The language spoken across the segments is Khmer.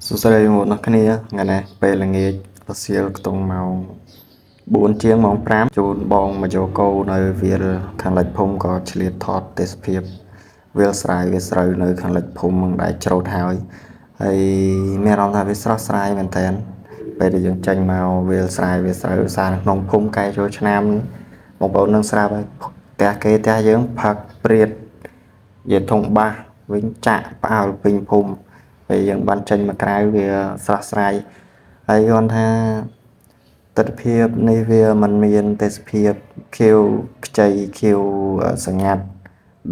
សួស្តីបងប្អូនអរគ្នាថ្ងៃនេះពេលល្ងាចរសៀលខ្ទង់ម៉ោង4ជាងម៉ោង5ជូនបងមកយកគោនៅវាលខាងលិចភូមិក៏ឆ្លៀតថតទេសភាពវាលស្រែវាលស្រូវនៅខាងលិចភូមិនឹងដែលច្រូតហើយហើយមានអារម្មណ៍ថាវាស្រស់ស្រាយមែនតើពេលដែលយើងចេញមកវាលស្រែវាលស្រូវសារក្នុងភូមិកែចូលឆ្នាំបងប្អូននឹងស្រាប់ហើយផ្ទះគេផ្ទះយើងផឹកព្រាតយាធុងបាសវិញចាក់ផ្អើលពេញភូមិពេលយើងបានចេញមកក្រៅវាស្រស់ស្រាយហើយគាត់ថាទិដ្ឋភាពនេះវាមិនមានទេសភាពខៀវខ្ចីខៀវសងាត់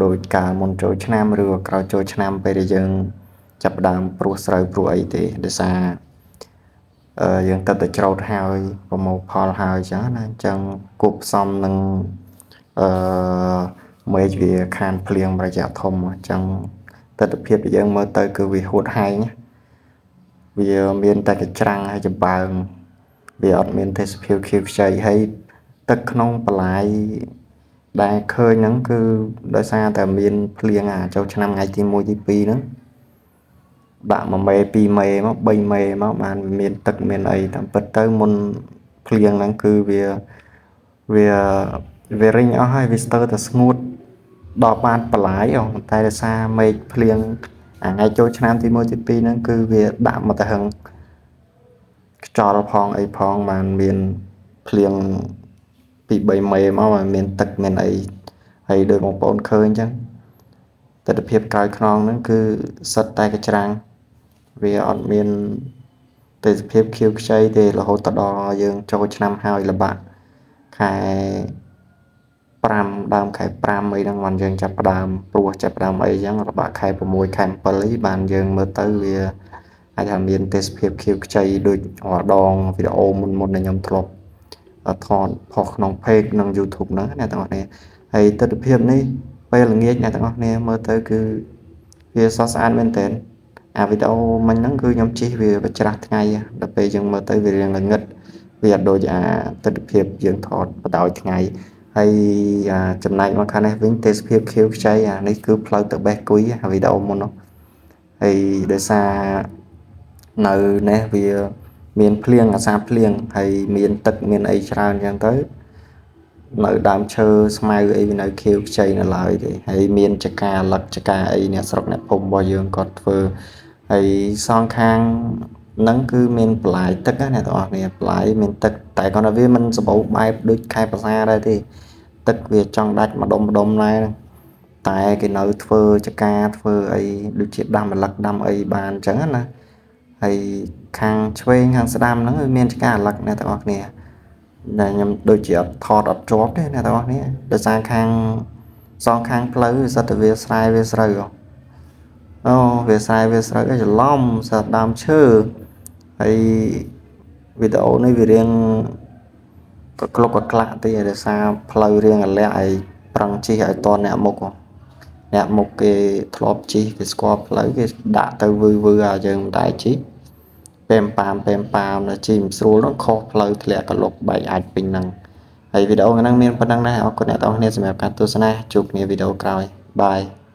ដោយកាលមុនចូលឆ្នាំឬក៏ក្រោយចូលឆ្នាំពេលដែលយើងចាប់ផ្ដើមព្រោះស្រូវព្រោះអីទេដោយសារយើងទៅតែច្រូតហើយប្រមូលផលហើយអញ្ចឹងណាអញ្ចឹងគួបផ្សំនឹងអឺមេឃវាខានភ្លៀងរយៈធំអញ្ចឹងទិដ្ឋភាពដែលយើងមើលទៅគឺវាហួតហែងវាមានតែកច្រាំងហើយចំបើងវាអត់មានទេសភាពខៀវខ្ចីហើយទឹកក្នុងបន្លាយដែលឃើញហ្នឹងគឺដោយសារតែមានភ្លៀងអាចចូលឆ្នាំថ្ងៃទី1ទី2ហ្នឹងដាក់1មេ2មេមក3មេមកបានមានទឹកមានអីតាមពិតទៅមុនភ្លៀងហ្នឹងគឺវាវាវារិញអស់ហើយវាស្ទើរតែស្ងួតដល់បានបន្លាយអស់តែដោយសារមេឃភ្លៀងអាថ្ងៃចូលឆ្នាំទី1ទី2ហ្នឹងគឺវាដាក់មកទៅហឹងខ្យល់ផងអីផងបានមានភ្លៀងពី3មេមកបានមានទឹកមានអីហើយដោយបងប្អូនឃើញអញ្ចឹងទិដ្ឋភាពក្រោយខ្នងហ្នឹងគឺសិតតែកច្រាំងវាអត់មានទេសភាពខៀវខ្ចីទេរហូតទៅដល់យើងចូលឆ្នាំហើយលបាក់ខែ5ដើមខែ5អីហ្នឹងបានយើងចាប់ផ្ដើមព្រោះចាប់ផ្ដើមអីចឹងលបាក់ខែ6ខែ7អីបានយើងមើលទៅវាអាចថាមានទេសភាពខៀវខ្ចីដូចរាល់ដងវីដេអូមុនមុនដែលខ្ញុំធ្លាប់ថតផុសក្នុង page និង YouTube ហ្នឹងអ្នកទាំងអស់គ្នាហើយទិដ្ឋភាពនេះពេលល្ងាចអ្នកទាំងអស់គ្នាមើលទៅគឺវាស្រស់ស្អាតមែនទែនអាវីដេអូមិញហ្នឹងគឺខ្ញុំជិះវាបច្រាស់ថ្ងៃដល់ពេលយើងមើលទៅវារៀងល្ងឹតវាអត់ដូចអាទិដ្ឋភាពយើងថតបដោយថ្ងៃហើយចំណែកមកខាងនេះវិញទេសភាពខៀវខ្ចីអានេះគឺផ្លូវទៅបេះគុយអាវីដេអូមុននោះហើយដោយសារនៅនេះវាមានភ្លៀងអាសាភ្លៀងហើយមានទឹកមានអីច្រើនអញ្ចឹងទៅនៅដើមឈើស្មៅអីវានៅខៀវខ្ចីនៅឡើយទេហើយមានចកាលឹកចកាអីអ្នកស្រុកអ្នកភូមិរបស់យើងគាត់ធ្វើហើយសងខាងហ្នឹងគឺមានបន្លាយទឹកណាអ្នកទាំងអស់គ្នាបន្លាយមានទឹកតែគាត់ថាវាមិនសម្បូរបែបដូចខែប្រសាដែរទេទឹកវាចង់ដាច់ម្ដុំម្ដុំដែរតែគេនៅធ្វើចកាធ្វើអីដូចជាដាំម្លឹកដាំអីបានអញ្ចឹងណាហើយខាងឆ្វេងខាងស្ដាំហ្នឹងវាមានចកាអាលឹកអ្នកទាំងអស់គ្នាដែលខ្ញុំដូចជាអត់ថតអត់ជាប់ទេអ្នកទាំងអស់គ្នាដោយសារខាងសងខាងផ្លូវសិតតែវាស្រែវាស្រូវអូវាស្រែវាស្រូវអីច្រឡំសិតដើមឈើហើយវីដេអូនេះវារៀងកក្លុកកក្លាក់តិចដោយសារផ្លូវរៀងអាលាក់ឲ្យប្រឹងជិះឲ្យតអ្នកមុខអ្នកមុខគេធ្លាប់ជិះគេស្គាល់ផ្លូវគេដាក់ទៅវឺវឺឲ្យយើងមិនដែរជិះពេមប៉ាមពេមប៉ាមដល់ជិះមិនស្រួលនោះខុសផ្លូវធ្លាក់កលុកបែកអាចពេញហ្នឹងហើយវីដេអូហ្នឹងមានប៉ុណ្្នឹងដែរអរគុណអ្នកទាំងអស់គ្នាសម្រាប់ការទស្សនាជួបគ្នាវីដេអូក្រោយបាយ។